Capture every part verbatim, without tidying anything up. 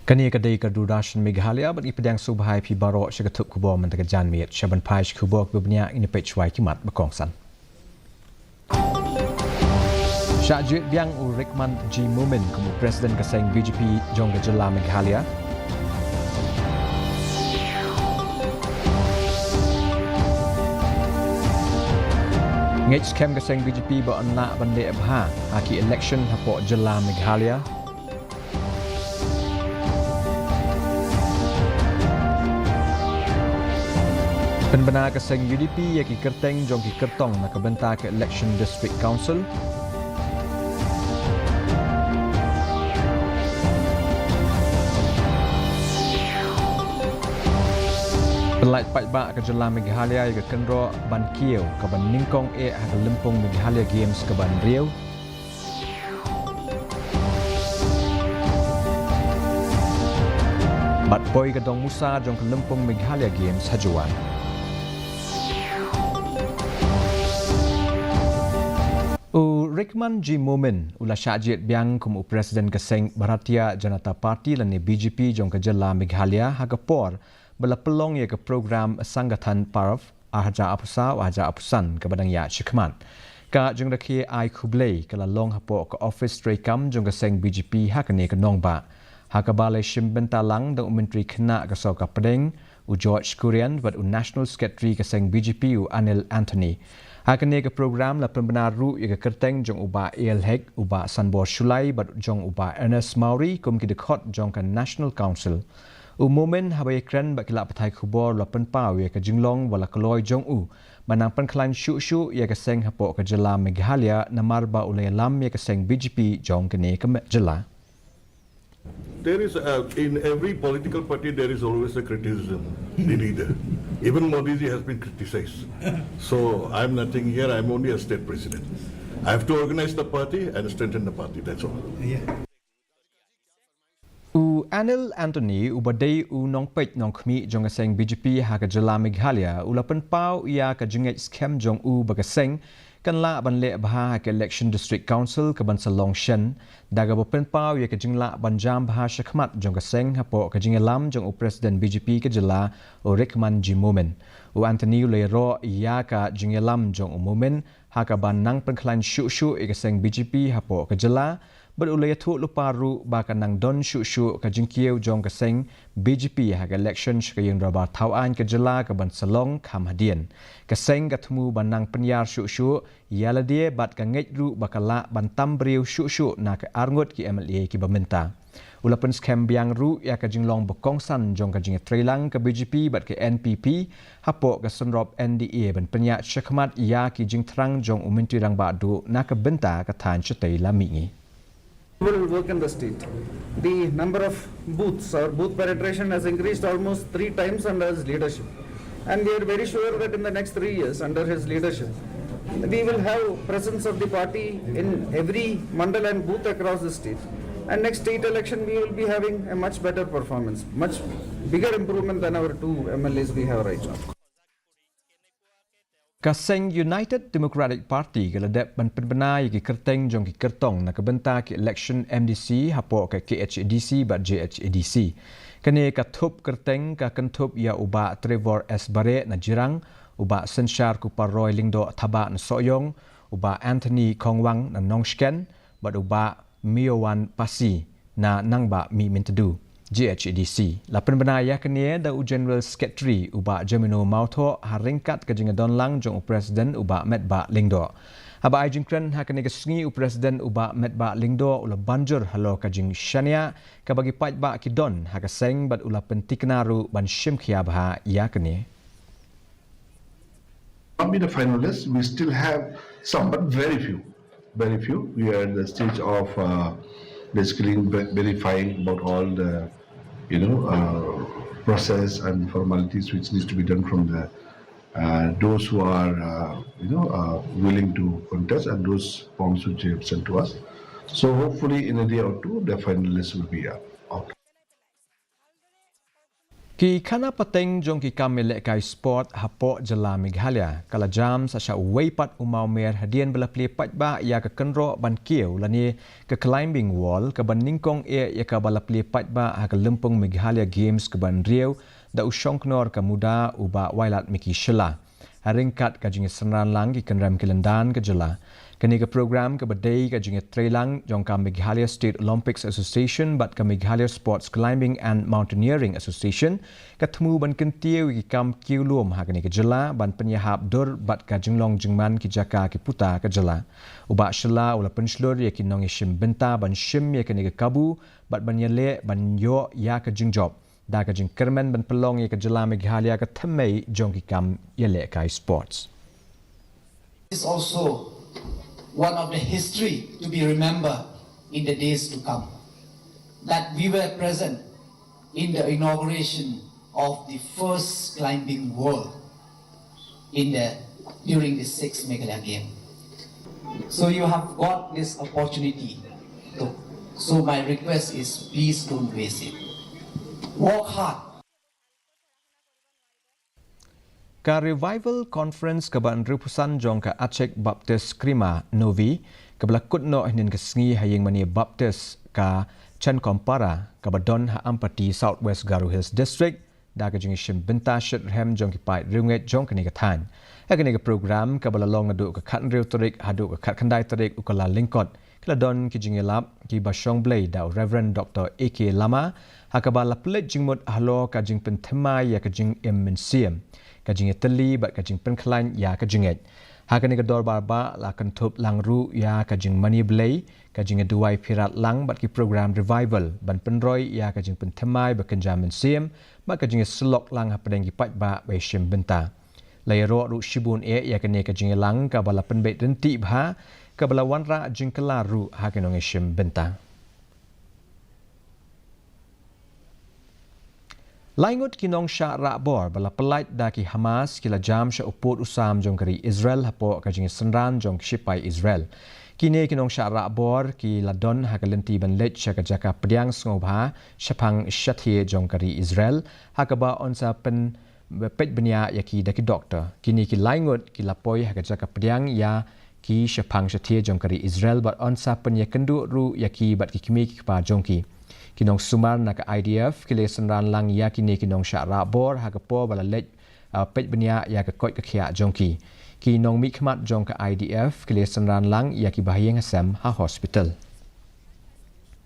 Kane ka dei ka Doordarshan Meghalaya bad ngi pdiang sngewbha ïa phi baroh sha ka thup khubor mynta ka janmiet. Sha ban phai sha ki khubor kiba bniah, ngin ïa peit shuwa ïa ki mat ba kongsan. Shah jied biang u Rikman G Momin kum u President ka seng B J P jong ka jylla Meghalaya. Ngeit skhem ka seng B J P ba yn lah ban leh bha ha ki election hapoh jylla Meghalaya. Pynbna ka seng U D P ïa ki kyrteng jong ki kyrtong na ka bynta ka election District Council. Pynlait paidbah ka jylla Meghalaya ïa ka kynroh ban kiew kaban nyngkong eh ha ka lympung Meghalaya Games kaban hynriew. Bad poi ka dong musa jong ka lympung Meghalaya Games ha Jowai. U Rikman G Momin u la shah jied biang kum u President ka seng Bharatiya Janata Party lane B J P jong ka jylla Meghalaya ha ka por ba la pynlong ïa ka program Sangathan Parv ar hajar arphew saw ar hajar arphew san kaba dang ïaid shakhmat. Ka jingrakhe ai khublei ka la long hapoh ka office treikam jong ka seng B J P ha kane ka nongbah, ha kaba la shim bynta lang da u Myntri Khynnah ka Sorkar Pdeng u George Kurian bad u National Secretary ka seng B J P u Anil Anthony. Ha kane ka program la pynbna ruh ïa ka kyrteng jong u Bah A L Hek, u Bah Sanbor Shullai bad jong u Bah Ernest Mawrie kum ki dkhot jong ka National Council. U Momin haba ïakren bad ki lad pathai khubor u la pynpaw ïa ka jinglong ba la kloi jong u ban nang pynkhlaiñ shuh shuh ïa ka seng hapoh ka jylla Meghalaya namar ba u la ïalam ïa ka seng B J P jong kane ka me-, jylla. There is, uh, in every political party, there is always a criticism, the leader. Even Modi ji has been criticized. So I'm nothing here, I'm only a state president. I have to organize the party and strengthen the party, that's all. Yeah. U Anil Anthony, uba dei u nongpeit nongkhmih jong ka seng B J P ha ka jylla Meghalaya, u la pynpaw ïa ka jingngeit skhem jong u ba ka seng kan lah ban leh bha ha ka election District Council kaban sa long shen, da kaba pynpaw ïa ka jinglah ban jam bha shakhmat jong ka seng hapoh ka jingïalam jong u President B J P ka jylla u Rikman G Momin. U Anthony u la ïaroh ïa ka jingïalam jong u Momin ha kaban nang pynkhlaiñ shuh shuh ïa ka seng B J P hapoh ka jylla, bad u la ïathuh lypa ruh ba kan nang don shuh shuh ka jingkiew jong ka seng B J P ha ka election sha ka ïing dorbar thawaiñ ka jylla kaban sa long kham hadien. Ka seng ka thmu ban nang pynïar shuh shuh ïa lade bad ka ngeit ruh ba ka lah ban tam briew shuh shuh na ka arngut ki M L A kiba mynta. U la pynskhem biang ruh ïa ka jinglong ba kongsan jong ka jingïatreilang ka B J P bad ka N P P hapoh ka synrop N D A ban pynïaid shakhmat ïa ki jingthrang jong u Myntri Rangbah Duh na ka bynta ka thaiñ shatei lam mihngi. People will work in the state. The number of booths, our booth penetration has increased almost three times under his leadership. And we are very sure that in the next three years, under his leadership, we will have presence of the party in every mandal and booth across the state. And next state election, we will be having a much better performance, much bigger improvement than our two M L As we have right now. Ka seng United Democratic Party ka la dep ban pynbna ïa ki kyrteng jong ki kyrtong na ka bynta ki election M D C hapoh ka K H A D C bad J H A D C. Kane ka thup kyrteng ka kynthup ïa u Bah Trevor S Bareh na Jirang, u Bah Synshar Kupar Roy Lyngdoh Thabah na Sohiong, u Bah Anthony Khongwang na Nongshken, bad u Bah Miowan Pasi na Nangbah Mihmyntdu, J H A D C. La pynbna ïa kane da u General Secretary u Bah Jamino Mawthoh ha ryngkat ka jingdon lang jong u President u Bah Metbah Lyngdoh. Haba ai jingkren ha kane ka sngi u President u Bah Metbah Lyngdoh u la ban jur halor ka jingshaniah kaba ki paidbah ki don ha ka seng bad u la pyntikna ruh ban shim khia bha ïa kane. Not be the finalists. We still have some, but very few, very few. We are at the stage of, uh, basically ve-, verifying about all the, you know, uh, process and formalities which needs to be done from the, uh, those who are, uh, you know, uh, willing to contest and those forms which they have sent to us. So hopefully in a day or two, the finalists will be, uh, out. Ki khana pateng jong ki kam ïalehkai sport hapoh jylla Meghalaya ka la jam sa sha uwei pat u mawmer hadien ba la plie paidbah ïa ka kynroh ban kiew lane ka climbing wall kaba nyngkong eh ïa kaba la plie paidbah ha ka lympung Meghalaya Games kaba hynriew da u shongknor ka MUDA u Bah Wailadmiki Shylla. Ha ryngkat ka jingïasynran lang ki kynrem ki lyndan ka jylla. Kane ka program kaba dei ka jingïatreilang jong ka Meghalaya State Olympics Association bad ka Meghalaya Sports Climbing and Mountaineering Association ka thmu ban kyntiew ïa ki kam kiew lum ha kane ka jylla ban pynïahap dur bad ka jinglong jingman ki jaka ki puta ka jylla. U Bah Shylla u la pynshlur ïa ki nongïashim bynta ban shim ïa kane ka kabu bad ban ïaleh ban ïoh ïa ka jingjop da ka jingkyrmen ban pynlong ïa ka jylla Meghalaya ka thymmei jong ki kam ïalehkai sports. Is also one of the history to be remembered in the days to come, that we were present in the inauguration of the first climbing wall in the, during the sixth Meghalaya Game. So you have got this opportunity. So, so my request is, please don't waste it. Work hard. Ka Revival Conference kaba hynriewphew san jong ka Achek Baptist Krima Novi kaba la kut noh hynnin ka sngi ha ïingmane Baptist ka Chenkompara kaba don ha Ampati, South West Garo Hills District, da ka jingïashim bynta shitrhem jong ki paid riewngeit jong kane ka thaiñ. Ha kane ka program kaba la long naduh ka khathynriew tarik haduh ka khatkhyndai tarik u Kyllalyngkot, ki la don ki jingïalap kiba shong blei da u Reverend Doctor A K Lama, ha kaba la pynleit jingmut halor ka jingpynthymmai ïa ka jingim mynsiem, ka jingïatylli bad ka jingpynkhlaiñ ïa ka jingngeit. Ha kane ka dorbar bah la kynthup lang ruh ïa ka jingmane blei, ka jingïaduwai phirat lang bad ki program revival ban pynroi ïa ka jingpynthymmai ba kynja mynsiem bad ka jingïasyllok lang hapdeng ki paidbah ba ïashim bynta. La ïaroh ruh shibun eh ïa kane ka jingïalang kaba la pynbeit ryntih bha, kaba la wanrah jingkylla ruh ha ki nongïashim bynta. Lai ngut ki nongshah rah bor ba la pyllait da ki Hamas ki la jam sha u pud u sam jong ka ri Israel hapoh ka jingïasynran jong ki shipai Israel. Kine ki nongshah rah bor ki la don ha ka lynti ban leit sha ka jaka pdiang sngewbha shaphang shathie jong ka ri Israel, ha kaba yn sa pyn peit bniah ïa ki da ki doktor. Kine ki lai ngut ki la poi ha ka jaka pdiang ïa ki shaphang shathie jong ka ri Israel bad yn sa pynïakynduh ruh ïa ki bad ki kmie ki kpa jong ki. Ki nongsumar na ka I D F ki la synran lang ïa kine ki nongshah rah bor ha ka por ba la leit, ah, peit bniah ïa ka koit ka khiah jong ki. Ki nongmihkhmat jong ka I D F ki la synran lang ïa ki bahaïing hasem ha hospital.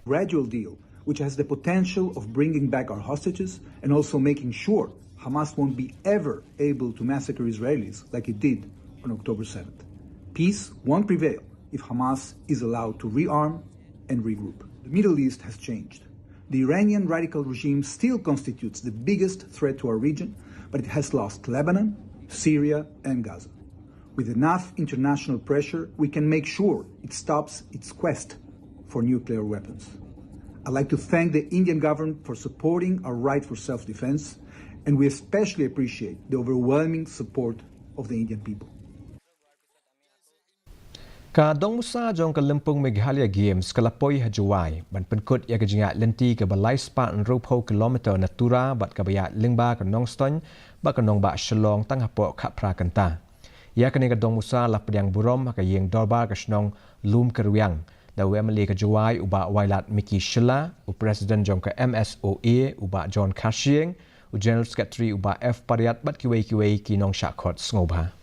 Gradual deal, which has the potential of bringing back our hostages and also making sure Hamas won't be ever able to massacre Israelis like it did on October seventh. Peace won't prevail if Hamas is allowed to rearm and regroup. The Middle East has changed. The Iranian radical regime still constitutes the biggest threat to our region, but it has lost Lebanon, Syria, and Gaza. With enough international pressure, we can make sure it stops its quest for nuclear weapons. I'd like to thank the Indian government for supporting our right for self-defense, and we especially appreciate the overwhelming support of the Indian people. Ka dongmusa jong ka lympung Meghalaya Games ka la poi ha Jowai ban pynkut ïa ka jingïaid lynti kaba lai spah hynriewphew kilometer na Tura bad kaba ïaid lyngba ka Nongstoiñ bad ka nongbah Shillong tang hapoh khatphra kynta. Ïa kane ka dongmusa la pdiang burom ha ka ïing dorbar ka shnong Lumkyrwiang da u M L A ka Jowai u Bah Wailadmiki Shylla, u President jong ka M S O A u Bah John Kharshiing, u General Secretary u Bah F Pariat bad kiwei kiwei ki nongshah khot sngewbha.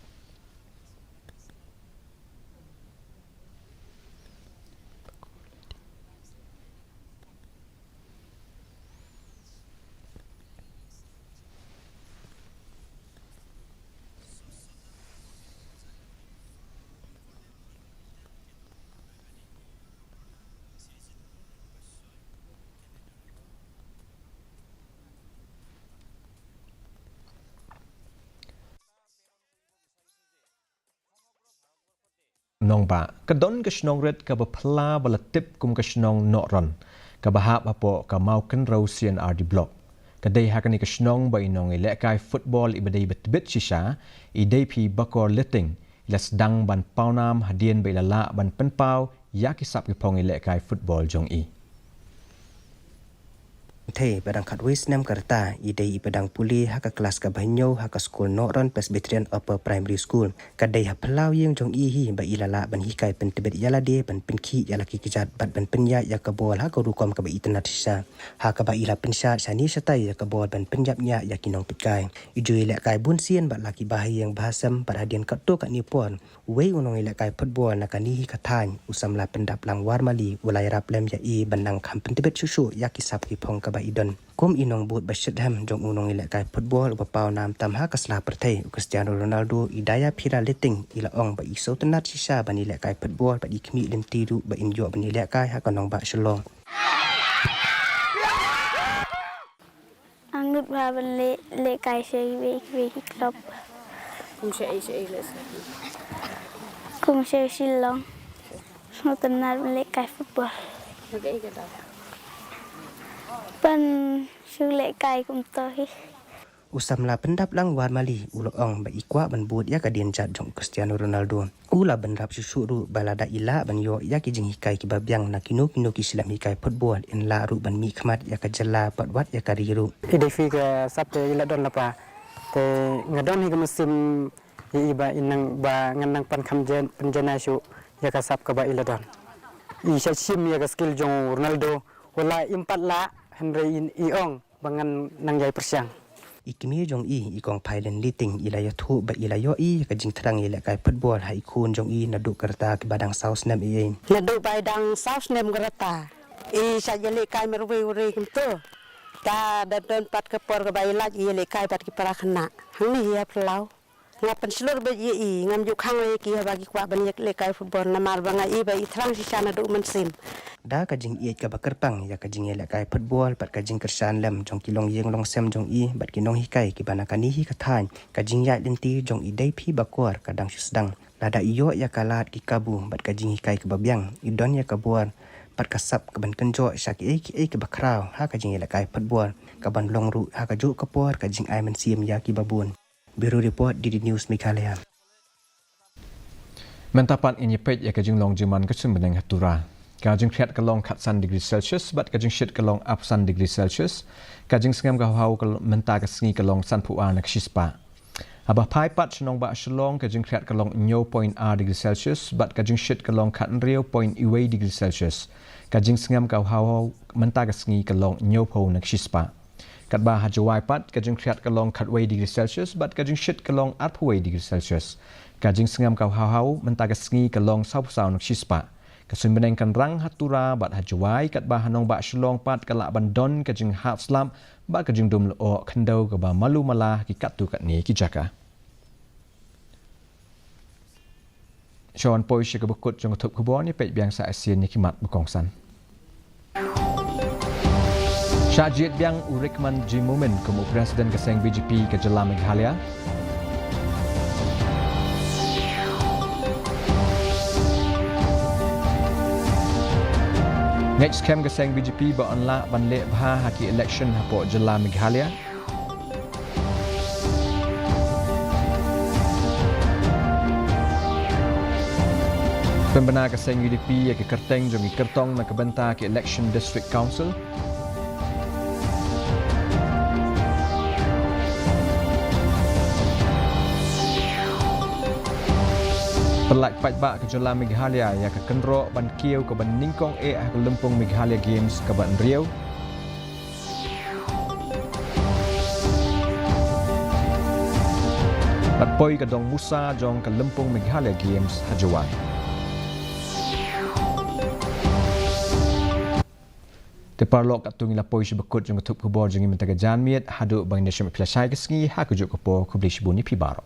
Nongbah. Ka don ka shnong rit kaba phylla ba la tip kum ka shnong Nohron, kaba hap hapoh ka Mawkynrew C and R D Block. Ka dei ha kane ka shnong ba i nongïalehkai football iba dei ba tbit shisha, i Deiphi Bakor Lytting, i la sdang ban pawnam hadien ba i la lah ban pynpaw ïa ki sap ki phong ïalehkai football jong i. Thei ba dang khatwei snem ka rta, i dei i ba dang pule ha ka klas kaba hynñiew ha ka skul Nohron Presbyterian Upper Primary School. Ka dei ha phyllaw ïing jong i hi ba i la lah ban hikai pyntbit ïa lade, ban pynkhih ïa la ki kjat bad ban pynïaid ïa ka bol ha ka rukom kaba itynnad shisha. Ha kaba i la pynshad shane shatai ïa ka bol ban pynïap ñiah ïa ki nongpeitkai. I ju ïalehkai bunsien bad la ki bahaïing bahasem bad hadien katto katne por, wei u nongïalehkai football na kane hi ka thaiñ, u samla Pyndaplang Warmali, u la ïarap lem ïa i ban nang kham pyntbit shuh shuh ïa ki sap ki phong kaba i don. Kum i nongbud ba shitrhem jong u nongïalehkai football uba paw nam tam ha ka sla pyrthei, u Cristiano Ronaldo, i Dayapira Liting, i la ong ba i sngewtynnad shisha ban ïalehkai football bad i khmih lynti ruh ba in ïoh ban ïalehkai ha ka nongbah Shillong. Nga ngeit ba ban leh, lehkai sha kiwei kiwei ki club. Kum sha ei sha ei leh sha. Kum sha Shillong. Sngewtynnad ban lehkai football. Lehkai ka dei. Ban shu lehkai kumto hi. U samla Pyndaplang Warmali u la ong ba i kwah ban bud ïa ka dienjat jong u Cristiano Ronaldo. U la bynrap shuh shuh ruh ba lada i lah ban ïoh ïa ki jinghikai kiba biang na kino kino ki shlem hikai football, in lah ruh ban mihkhmat ïa ka jylla bad wat ïa ka ri ruh. I dei phi ka sap te i la don lapa. Te nga don hi ka mynsiem ïa i ba in nang ba ngan nang pan kham jen, pynjanai shuh ïa ka sap kaba i la don. I shah shim ïa ka skill jong u Ronaldo, u la im pat lah, hynrei i, i ong ba ngan nang ïai pyrshang. I kmie jong i, i kong Phailen Liting, i la ïathuh ba i la ïohi ïa ka jingthrang ïalehkai football ha i khun jong i naduh ka rta kiba dang saw snem ei ei. Naduh ba i dang saw snem ka rta, i shah ïalehkai marwei marwei kumto. Te da don pat ka por kaba i lah ïalehkai bad ki para khynnah. Hangne hi ha phyllaw. Nga pynshlur beit ïa i, ngam ju khang ïa ki haba ki kwah ban ïalehkai football namar ba nga i ba i thrang shisha naduh mynsiem. Da ka jingïeit kaba kyrpang ïa ka jingïalehkai football bad ka jingkyrshan lem jong ki longïing longsem jong i bad ki nonghikai kiba na kane hi ka thaiñ, ka jingïaid lynti jong i Dayapira Bakor ka dang shu sdang. Lada i ïoh ïa ka lad ki kabu bad ka jinghikai kaba biang, i don ïa ka bor bad ka sap kaban kynjoh sha kiei kiei kiba khraw ha ka jingïalehkai football, kaban long ruh ha kajuh ka por ka jingai mynsiem ïa kiba bun. Bureau Report, D D News Meghalaya. Mynta pat ngin ïa peit ïa ka jinglong jingman ka suiñ bneng ha Tura. Ka jingkhriat ka long khatsan degree Celsius bad ka jingshit ka long arphew san degree Celsius. Ka jingsngem ka hawhaw ka l-, mynta ka sngi ka long sanphew ar na ka shispah. Haba phai pat sha nongbah Shillong, ka jingkhriat ka long hynñiew point ar degree Celsius bad ka jingshit ka long khathynriew point wei degree Celsius. Ka jingsngem ka hawhaw mynta ka sngi ka long hynñiewphew na ka shispah. Katba ha Jowai pat, ka jingkhriat ka long khatwei degree Celsius bad ka jingshit ka long arphew wei degree Celsius. Ka jingsngem ka hawhaw mynta ka sngi ka long sawphew saw na ka shispah. Ka suiñ bneng kan rang ha Tura bad ha Jowai, katba ha nongbah Shillong pat ka lah ban don ka jinghap slap bad ka jingdum lyoh khyndew kaba malu mala ha ki katto katne ki jaka. Shuwa ban poi sha kaba kut jong ka thup khubor, ngin peit biang sa shisien ïa ki mat ba kongsan. Shah jied biang u Rikman G Momin kum u President ka seng B J P ka jylla Meghalaya. Ngeit skhem ka seng B J P ba yn lah ban leh bha ha ki election hapoh jylla Meghalaya. Pynbna ka seng U D P ïa ka kyrteng jong ki kyrtong na ka bynta ka election District Council. Pynlait paidbah ka jylla Meghalaya ïa ka kynroh ban kiew kaban nyngkong eh ha ka lympung Meghalaya Games kaba hynriew. Bad poi ka dong musa jong ka lympung Meghalaya Games ha Jowai. Te paralok, katto ngi la poi sha ba kut jong ka thup khubor jong ngi mynta ka janmiet, haduh ba ngin ïashem ïa phi lashai ka sngi ha kajuh ka por, khublei shibun ïa phi baroh.